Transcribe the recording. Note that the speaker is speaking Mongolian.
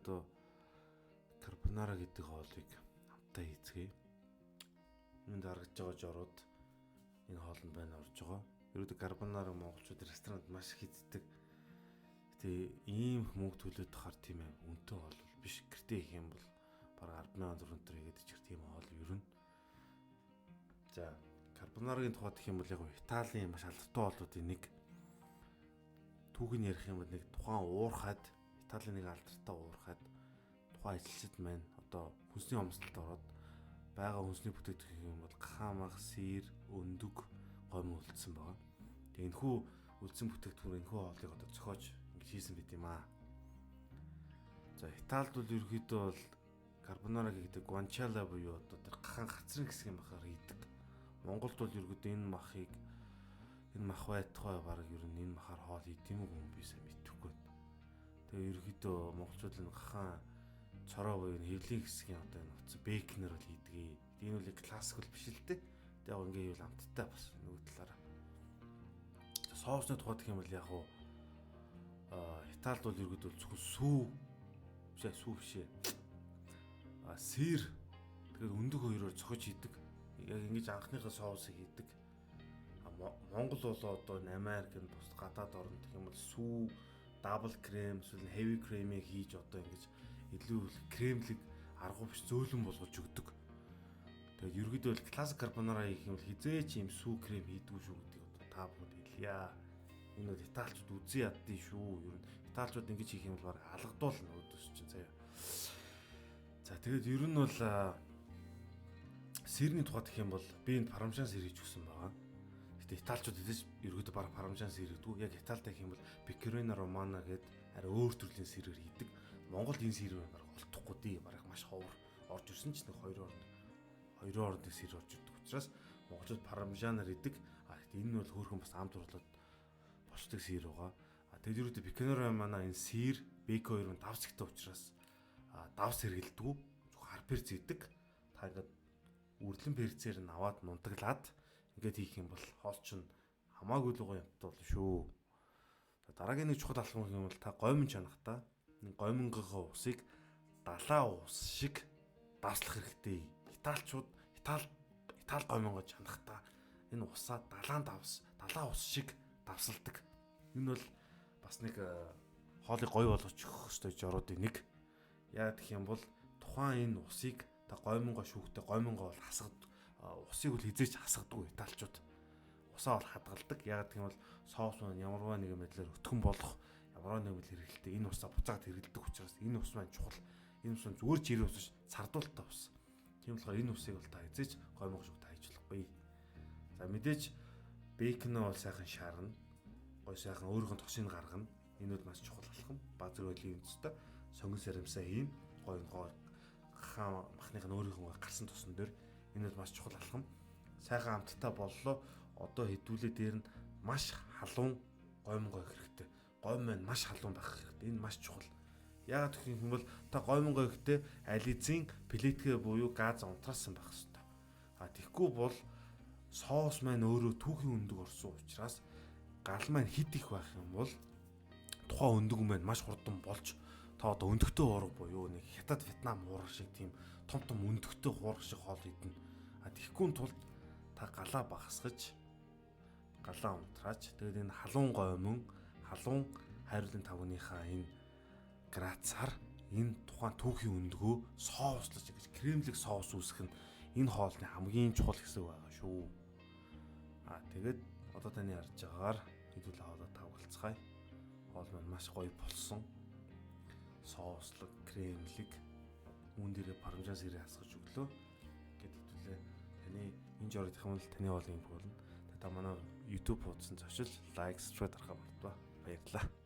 одоо карбонара гэдэг хоолыг хамтдаа хийцгээе. Энд харагдж байгаа жорууд энэ хоолнд байна орж байгаа. Ерөөдөө карбонара монголчууд ресторанд маш их иддэг. Гэтэ ийм их мөнгө төлөөд хар тийм ээ үнэтэй хоол биш. Гэртээ хийх юм бол бараг 10,000 төгрөг хийгээд ичих тийм хоол ер нь. За, карбонарагийн тухайд гэх юм бол яг Италийн маш алдартай хоолуудын нэг. Түүхийг ярих юм бол нэг тухайн уурхад Италийн нэг алдартай уурхад тухайн ажилчид маань одоо хүнсний хомсдолд ороод байгаа хүнсний бүтээгдэхүүн юм бол гахаан мах, сэр, өндөг, гомь үлдсэн байгаа. Тэгээ энэхүү үлдсэн бүтээгдэхүүн энэхүү хоолыг одоо зохиож ингэж хийсэн байт юм аа. За, Италид бол ерөнхийдөө бол карбонара гэдэг гуанчала буюу одоо тэр гахаан хацрын хэсгийн махаар хийдэг. Монголд бол ерөнхийдөө энэ махыг энэ мах байтугай бараг ер нь энэ махаар хоол хийдэм үү би сайн мэдэхгүй. Тэгээ ерөнхийдөө монголчууд энэ гахаан цороо буюу хэвлийн хэсгийн одоо энэ утас бейкнер бол хийдэг. Энэ бол классик бол биш л дээ. Тэгээ яг ингээ хийвэл амттай бас нөгөө талаараа. Соусны тухайд гэх юм бол яг уу Италид бол ерөнхийдөө зөвхөн сүү биш ээ сүү биш ээ. Сэр тэгээд өндөг хоёроор цохиж хийдэг. Яг ингэж анхныхаа соусыг хийдэг. Монгол бол одоо Америк энэ бус гадаад орн гэх юм бол сүү double cream эсвэл heavy cream-ийг хийж одоо ингэж илүү кремлэг аргу биш зөөлөн болгож өгдөг. Тэгээд ерөөдөө бол классик карбонара хийх юм бол хизээч юм сүү крем хийдгүү шүү гэдгийг одоо та бүхэнд хэлье. Энэ бол италичууд үзэн яддیں шүү. Ер нь италичууд ингэж хийх юм бол баг алгадуул нөгөөдөөс чинь заяа. За, тэгээд ер нь бол сэрний тухайд гэх юм бол би энд пармежан сэр хийж өгсөн байгаа. Гэтэ италичууд хэзээ ч ерөөдөө баг пармежан сэр хийдэггүй. Яг Италид гэх юм бол пекорино романо гэдэг арай өөр төрлийн сэрээр хийдэг. Монголд энэ сэр баг олдохгүй дээ. Бараг маш ховор орж ирсэн ч нэг хоёр орнд хоёрын оронд сэр орж ирдэг учраас монголчууд пармежанаар идэг. А гэхдээ энэ нь бол хөөрхөн бас амт урлаад болчдөг сэр байгаа. А тэгээд ерөөдөө пекорино романо энэ сэр бейкон хоёр нь давс ихтэй учраас давс хэрэглэдэггүй. Зөвхөн хар перц идэг. Та ингээд үрлэн перцээр нь аваад нунтаглаад ингээд хийх юм бол хоол чинь хамаагүй л гоё амттай болно шүү. Дараагийн нэг чухал алхам гэх юм бол та гомин чанахдаа гомингийнхоо усыг далаа ус шиг давслах хэрэгтэй. Италичууд Итали Итали гомингоо чанахдаа энэ усаа далаан давс, далаа ус шиг давсалдаг. Энэ бол бас нэг хоолыг гоё болгож өгөх ёстой жоруудын нэг. Яг гэх юм бол тухайн энэ усыг та гомингоо шүүхтэй гомингоо бол хасгад усыг бол хизээч хасгадгүй италичууд. Усаа бол хадгалдаг. Яг гэх юм бол соус маань ямарваа нэгэн байдлаар өтгөн болох ямарваа нэгэн байдлаар хэрэглэдэг. Энэ усаа буцаад хэрэглэдэг учраас энэ ус маань чухал. Энэ ус маань зүгээр жирийн ус биш, сардуулттай ус. Тийм болохоор энэ усыг бол та хизээч гомингоо шүүхтэй хайж болохгүй. За, мэдээж бейкон бол сайхан шарна. Гой сайхан өөрийнхөө тосыг гаргана. Энэ бол маш чухал алхам. Базар байдлын үндэстэй сонгон сарамсаа хийн. Гой гой хаан махных нь өөрийнхөө гарсан тосон дээр энэ бол маш чухал алхам. Сайхан амттай боллоо. Одоо хэдүүлээ дээр нь маш халуун гомингой хэрэгтэй. Гомь маань маш халуун байх хэрэгтэй. Энэ маш чухал. Яагаад гэх юм бол та гомингой ихтэй ализын плиткэ буюу газ унтраасан байх хэрэгтэй. А тэгэхгүй бол соус маань өөрөө түүхийн өндөг орсон учраас гал маань хит их байх юм бол тухайн өндөг маань маш хурдан болж та одоо өндөгтэй хуурга буюу нэг хятад Вьетнам хуурга шиг тийм том том өндөгтэй хуурга шиг хоол идэнэ. А тэгэхгүй тулд та галаа багасгаж галаа унтрааж тэгээд энэ халуун гомон халуун хайруулын тавгныхаа энэ грацаар энэ тухайн түүхийн өндгөө соуслаж ингэж кремлэг соус үүсгэх нь энэ хоолны хамгийн чухал хэсэг байгаа шүү. А тэгээд одоо таны харж байгаагаар хэдүүл хоолоо тавгалцгаая. Хоол маань маш гоё болсон. Соуслог, кремлэг үүн дээрээ пармежан сэрээ хасгаж өглөө. Гэт хэдүүлээ таны энэ жорыг юм бол таны хоол юм болно. Та манай YouTube хуудсан зочилж лайк, subscribe дарахаа мартваа. Баярлалаа.